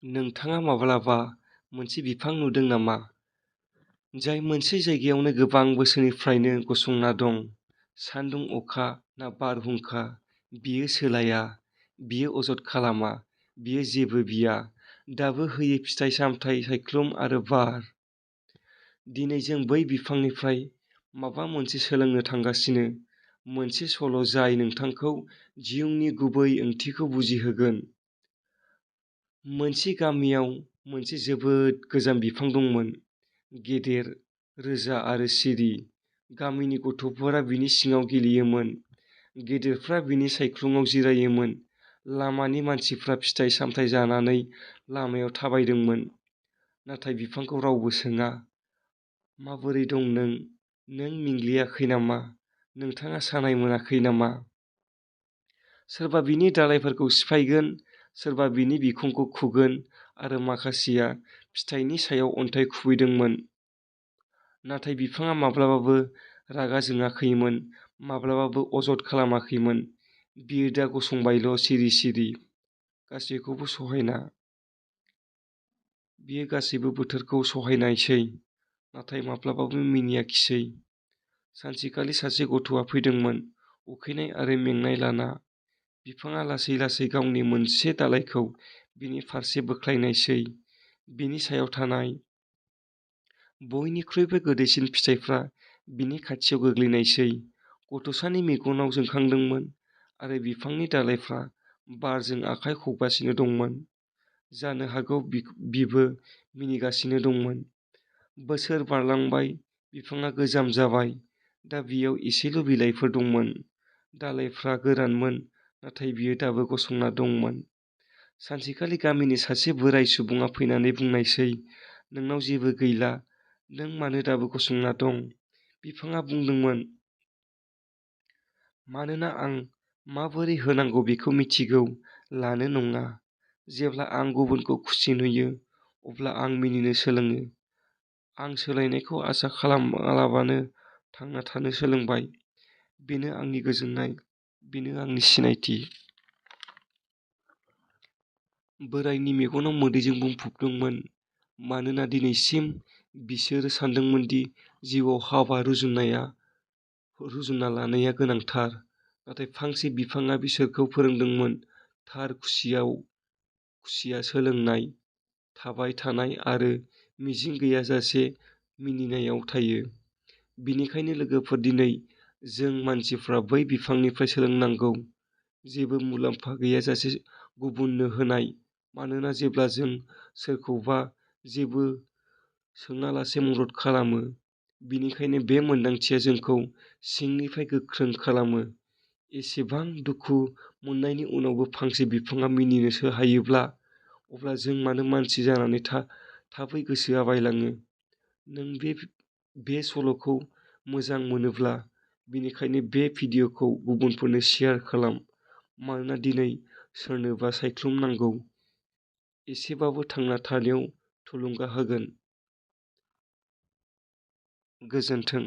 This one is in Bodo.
नोंथाङा माब्लाबा मोनसे बिफां नुदों नामा, जाय मोनसे जायगायावनो गोबां बोसोरनिफ्रायनो गसंना दं? सान्दुं, अखा ना बारहुंखा, बियो सोलाया, बियो अजद खालामा, बियो जेबो बिया, दाबो होयो फिथाइ-सामथाइ, सायख्लुम आरो बार। दिनै जों बै बिफांनिफ्राय माबा मोनसे सोलोंनो थांगासिनो, मोनसे सल' जाय नोंथांखौ जिउनि गुबै ओंथिखौ बुजिहोगोन। मोनसे गामियाव मोनसे जोबोद गोजाम बिफां दंमोन, गेदेर, रोजा आरो सिरि। गामिनि गथ'फोरा बिनि सिङाव गेलेयोमोन, गेदेरफ्रा बिनि सायख्लुमाव जिरायोमोन, लामानि मानसिफ्रा फिथाइ-सामथाइ जानानै लामायाव थाबायदोंमोन। नाथाय बिफांखौ रावबो सोङा, "माबोरै दं नों? नों मेंग्लियाखै नामा? नोंथाङा सानाय मोनाखै नामा?" सोरबा बिनि दालाइफोरखौ सिफायगोन, सोरबा बिनि बिखंखौ खुगोन, आरो माखासेया फिथाइनि सायाव अन्थाइ खुबैदोंमोन। नाथाय बिफांआ माब्लाबाबो रागा जोङाखैमोन, माब्लाबाबो अजद खालामाखैमोन। बियो दा गसंबायल', सिरि-सिरि, गासैखौबो सहायना। बियो गासैबो बोथोरखौ सहायनायसै, नाथाय माब्लाबाबो मिनियाखिसै। सानसेखालि सासे गथ'आ फैदोंमोन, उखैनाय आरो मेंनाय लाना। बिफांआ लासै-लासै गावनि मोनसे दालाइखौ बिनि फारसे बोख्लायनायसै, बिनि सायाव थानाय बयनिख्रुइबो गोदैसिन फिथाइफ्रा बिनि खाथियाव गोग्लैनायसै। गथ'सानि मेगनाव जोंखांदोंमोन, आरो बिफांनि दालाइफ्रा बारजों आखाइ खबगासिनो दंमोन। जानो हागौ बिबो मिनिगासिनो दंमोन। बोसोर बारलांबाय, बिफांआ गोजाम जाबाय, दा बियाव एसेल' बिलाइफोर दंमोन। दालाइफ्रा गोरानमोन, नाथाय बियो दाबो गसंना दंमोन। सानसेखालि गामिनि सासे बोराइ सुबुङा फैनानै बुंनायसै, "नोंनाव जेबो गैला, नों मानो दाबो गसंना दं?" बिफांआ बुंदोंमोन, "मानोना आं माबोरै होनांगौ बेखौ मिथिगौ, लानो नङा। जेब्ला आं गुबुनखौ खुसि नुयो, अब्ला आं मिनिनो सोलोङो। आं सोलायनायखौ आसा खालामालाबानो थांना थानो सोलोंबाय। बेनो आंनि गोजोननाय, बेनो आंनि सिनायथि।" बोराइनि मेगनाव मोदैजों बुंफबदोंमोन, मानोना दिनैसिम बिसोरो सानदोंमोन दि जिउआव हाबा रुजुनना लानाया गोनांथार। नाथाय फांसे बिफांआ बिसोरखौ फोरोंदोंमोन, थार खुसिया सोलोंनाय, थाबाय थानाय आरो मिजिं गैयाजासे मिनिनायाव थायो। बेनिखायनो लोगोफोर, दिनै जों मानसिफ्रा बै बिफांनिफ्राय सोलोंनांगौ, जेबो मुलाम्फा गैयाजासे गुबुननो होनाय। मानोना जेब्ला जों सोरखौबा जेबो सोङालासे मदद खालामो, बेनिखायनो बे मोनदांथिया जोंखौ सिंनिफ्राय गोख्रों खालामो। एसेबां दुखु मोननायनि उनावबो फांसे बिफांआ मिनिनो हायोब्ला, अब्ला जों मानो मानसि जानानै थाबै गोसोआ बायलाङो? नों बे सल'खौ मोजां मोनोब्ला, बेनिखायनो बे भिडिय'खौ गुबुनफोरनो शेयार खालाम, मानोना दिनै सोरनोबा सायख्लुम नांगौ, एसेबाबो थांना थानायाव थुलुंगा होगोन। गोजोन्थों।